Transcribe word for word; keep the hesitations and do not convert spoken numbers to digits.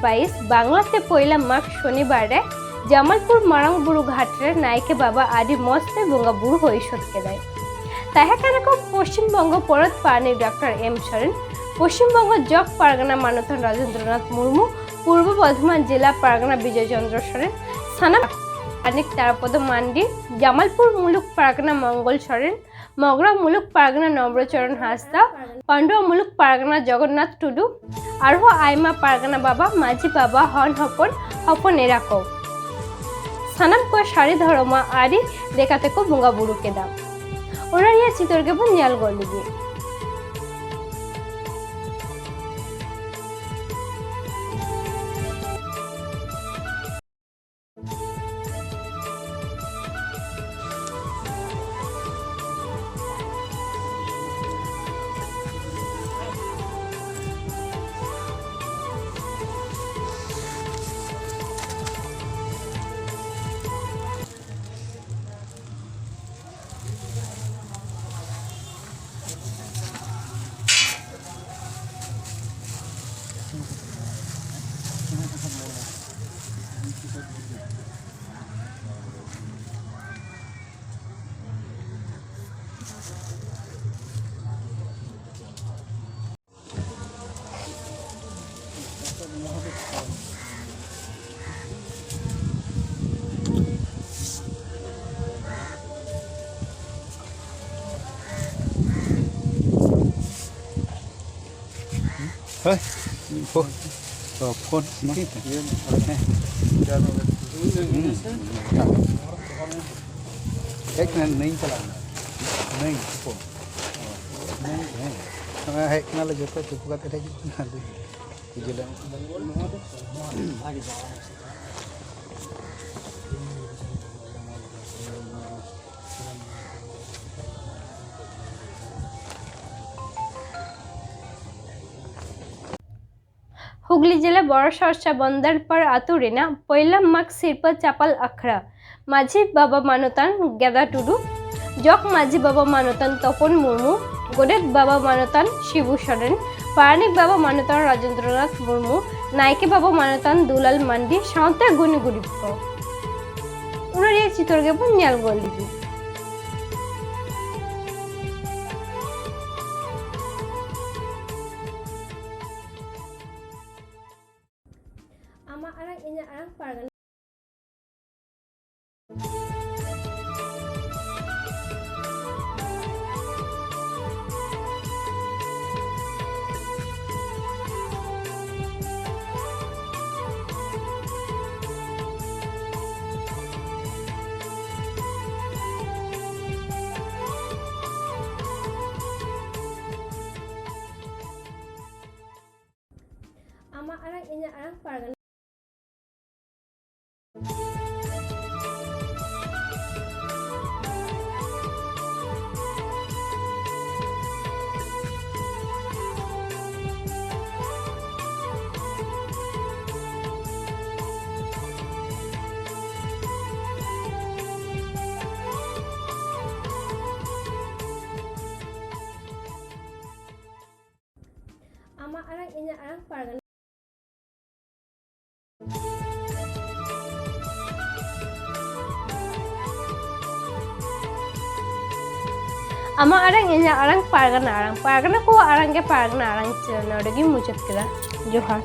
ᱵᱟᱭᱤᱥ ᱵᱟᱝᱞᱟ ᱛᱮ ᱯᱚᱭᱞᱟ ᱢᱟᱜᱽ ᱥᱚᱱᱤᱵᱟᱨ ᱨᱮ ᱡᱟᱢᱟᱞᱯᱩᱨ ᱢᱟᱨᱟᱝ ᱵᱩᱨᱩ ᱜᱷᱟᱴ ᱨᱮ ᱱᱟᱭᱠᱮ ᱵᱟᱵᱟ ᱟᱹᱰᱤ ᱢᱚᱸᱡᱽ ᱛᱮ ᱵᱚᱸᱜᱟ ᱵᱩᱨᱩ ᱦᱩᱭ ᱥᱟᱹᱛ ᱠᱮᱫᱟᱭ᱾ ᱛᱟᱦᱮᱸ ᱠᱟᱱᱟ ᱠᱚ ᱯᱚᱥᱪᱤᱢ ᱵᱚᱝᱜᱚ ᱯᱚᱱᱚᱛ ᱯᱟᱨᱟᱱᱤᱠ ᱰᱟᱠᱛᱟᱨ ᱮᱢ ᱥᱚᱨᱮᱱ, ᱯᱚᱥᱪᱤᱢ ᱵᱚᱝᱜᱚ ᱡᱚᱜᱽ ᱯᱟᱨᱜᱟᱱᱟ ᱢᱟᱱᱚᱛᱟᱱ ᱨᱟᱡᱮᱱᱫᱨᱚᱱᱟᱛᱷ ᱢᱩᱨᱢᱩ, ᱯᱩᱨᱵᱚ ᱵᱚᱨᱫᱷᱚᱢᱟᱱ ᱡᱮᱞᱟ ᱯᱟᱨᱜᱟᱱᱟ ᱵᱤᱡᱚᱭ ᱪᱚᱱᱫᱨᱚ ᱥᱚᱨᱮᱱ, ᱥᱟᱱᱟᱢ ᱯᱟᱨᱟᱱᱤᱠ ᱛᱟᱨᱟᱯᱚᱫᱚ ᱢᱟᱱᱰᱤ, ᱡᱟᱢᱟᱞᱯᱩᱨ ᱢᱩᱞᱩᱠ ᱯᱟᱨᱜᱟᱱᱟ ᱢᱚᱝᱜᱚᱞ ᱥᱚᱨᱮᱱ, ᱢᱚᱜᱽᱨᱟ ᱢᱩᱞᱩᱠ ᱯᱟᱨᱜᱟᱱᱟ ᱱᱚᱵᱨᱚᱪᱚᱨᱚᱱ ᱦᱟᱸᱥᱫᱟ, ᱯᱟᱺᱰᱩᱣᱟ ᱢᱩᱞᱩᱠ ᱯᱟᱨᱜᱟᱱᱟ ᱡᱚᱜᱚᱱᱱᱟᱛᱷ ᱴᱩᱰᱩ, ᱟᱨᱦᱚᱸ ᱟᱭᱢᱟ ᱯᱟᱨᱜᱟᱱᱟ ᱵᱟᱵᱟ, ᱢᱟᱹᱡᱷᱤ ᱵᱟᱵᱟ, ᱦᱚᱱ ᱦᱚᱯᱚᱱ, ᱦᱚᱯᱚᱱ ᱮᱨᱟ ᱠᱚ ᱥᱟᱱᱟᱢ ᱠᱚ ᱥᱟᱹᱨᱤ ᱫᱷᱚᱨᱚᱢᱟᱜ ᱟᱹᱨᱤ ᱞᱮᱠᱟᱛᱮ ᱠᱚ ᱵᱚᱸᱜᱟ ᱵᱩᱨᱩ ᱠᱮᱫᱟ᱾ ᱚᱱᱟ ᱨᱮᱭᱟᱜ ᱪᱤᱛᱟᱹᱨ ᱜᱮᱵᱚᱱ ᱧᱮᱞ ᱜᱚᱫ ᱞᱮᱜᱮ᱾ ᱦᱳᱭ, ᱯᱷᱳ-, ᱛᱚ, ᱯᱷᱳᱱ ᱢᱟ᱾ ᱦᱮᱸ᱾ ᱦᱩᱸ᱾ ᱦᱮᱡ ᱠᱟᱱᱟ, ᱱᱟᱹᱭᱤᱧ ᱪᱟᱞᱟᱣ ᱮᱱᱟ᱾ ᱱᱟᱹᱭ, ᱛᱩᱯᱩ᱾ ᱱᱟᱹᱭ, ᱦᱮᱸ᱾ ᱱᱚᱜᱼᱚᱭ ᱦᱮᱡ ᱠᱟᱱᱟᱞᱮ, ᱡᱚᱛᱚ ᱛᱩᱯᱩ ᱠᱟᱛᱮ ᱦᱮᱡ ᱠᱟᱱᱟ᱾ ᱯᱩᱡᱟᱹ ᱞᱮ ᱦᱩᱜᱽᱞᱤ ᱡᱮᱞᱟ ᱵᱚᱲᱚ ᱥᱚᱨᱥᱟ ᱵᱚᱱᱫᱟᱨᱯᱟᱲ ᱟᱹᱛᱩ ᱨᱮᱱᱟᱜ ᱯᱚᱭᱞᱟ ᱢᱟᱜᱽ ᱥᱤᱨᱯᱟᱹ ᱪᱟᱯᱟᱞ ᱟᱠᱷᱲᱟ ᱢᱟᱹᱡᱷᱤ ᱵᱟᱵᱟ ᱢᱟᱱᱚᱛᱟᱱ ᱜᱮᱫᱟ ᱴᱩᱰᱩ, ᱡᱚᱜᱽ ᱢᱟᱹᱡᱷᱤ ᱵᱟᱵᱟ ᱢᱟᱱᱚᱛᱟᱱ ᱛᱚᱯᱚᱱ ᱢᱩᱨᱢᱩ, ᱜᱚᱰᱮᱛ ᱵᱟᱵᱟ ᱢᱟᱱᱚᱛᱟᱱ ᱥᱤᱵᱩ ᱥᱚᱨᱮᱱ, ᱯᱟᱨᱟᱱᱤᱠ ᱵᱟᱵᱟ ᱢᱟᱱᱚᱛᱟᱱ ᱨᱟᱡᱮᱱᱫᱨᱚᱱᱟᱛᱷ ᱢᱩᱨᱢᱩ, ᱱᱟᱭᱠᱮ ᱵᱟᱵᱟ ᱢᱟᱱᱚᱛᱟᱱ ᱫᱩᱞᱟᱞ ᱢᱟᱱᱰᱤ ᱥᱟᱶᱛᱮ ᱜᱩᱱᱤ ᱜᱩᱨᱤᱵ ᱠᱚ᱾ ᱚᱱᱟ ᱨᱮᱭᱟᱜ ᱪᱤᱛᱟᱹᱨ ᱜᱮᱵᱚᱱ ᱧᱮᱞ ᱜᱚᱫ ᱞᱮᱜᱮ᱾ ᱟᱢᱟᱜ ᱟᱲᱟᱝ ᱤᱧᱟᱹᱜ ᱟᱲᱟᱝ ᱯᱟᱨᱜᱟᱱᱟ᱾ ᱟᱢᱟᱜ ᱟᱲᱟᱝ ᱤᱧᱟᱹᱜ ᱟᱲᱟᱝ ᱯᱟᱨᱜᱟᱱᱟ᱾ ᱟᱢᱟᱜ ᱟᱲᱟᱝ ᱤᱧᱟᱹᱜ ᱟᱲᱟᱝ ᱯᱟᱨᱜᱟᱱᱟ᱾ ᱟᱢᱟᱜ ᱟᱲᱟᱝ ᱤᱧᱟᱹᱜ ᱟᱲᱟᱝ ᱯᱟᱨᱜᱟᱱᱟ ᱟᱲᱟᱝ, ᱯᱟᱨᱜᱟᱱᱟ ᱠᱚᱣᱟᱜ ᱟᱲᱟᱝ ᱜᱮ ᱯᱟᱨᱜᱟᱱᱟ ᱟᱲᱟᱝ ᱪᱮᱱᱮᱞ ᱱᱚᱰᱮ ᱜᱤᱧ ᱢᱩᱪᱟᱹᱫ ᱠᱮᱫᱟ᱾ ᱡᱚᱦᱟᱨ᱾